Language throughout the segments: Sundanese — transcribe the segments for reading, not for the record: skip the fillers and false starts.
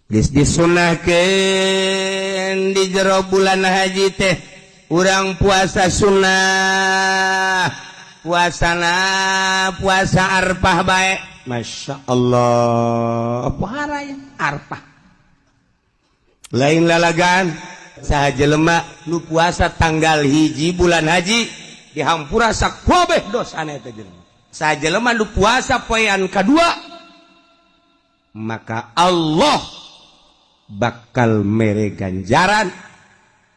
Geus disunahkeun di jero bulan haji teh urang puasa sunnah, puasana puasa Arfah bae. Masya Allah, pohara ya Arfah, lain lalagan. Saha jelema nu puasa tanggal 1 bulan haji, dihampura sakabeh dosana eta jelema. Saha jelema nu puasa poean kadua, maka Allah bakal mere ganjaran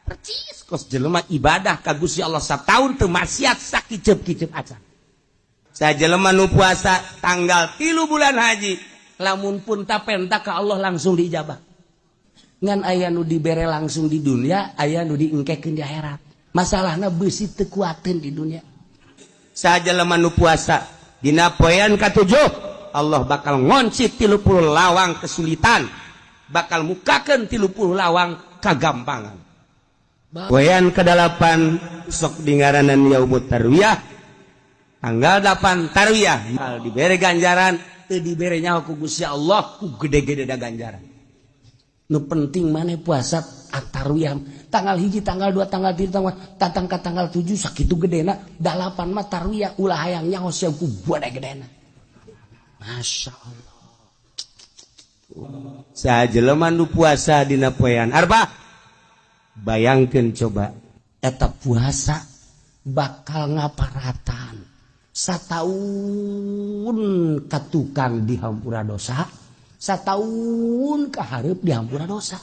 percis kos jelema ibadah ka Gusti Allah satahun teu maksiat sakiceup-kiceup acan. Saha jelema nu puasa tanggal 3 bulan haji, Lamun pun tapenta ka Allah langsung diijabah. Ngan aya nu dibere langsung di dunia, aya nu diengkekeun di akhirat. Masalahna beusi teu kuateun di dunia. Saha jelema nu puasa dina poean katujuh, Allah bakal ngonci 30 lawang kesulitan, bakal mukakeun 30 lawang kagampangan. Poean kedalapan sok dingaranan yaumut tarwiyah, tanggal 8 tarwiyah, bakal dibere ganjaran. Teu dibere nyaho ku Gusti Allah ku gede-gede da ganjaran. Nu penting maneh puasa tarwiyah tanggal 1, tanggal 2, tanggal 3, tanggal tatang ka tanggal 7, sakitu gedena. Dalapan mah tarwiyah, ulah hayang nyaho sia ku gede-gedena. Masya Allah. Saha jelema nu puasa dina poean Arfah, bayangkeun coba. Eta puasa bakal ngaparatan sataun katukang dihampura dosa, sataun kahareup dihampura dosa.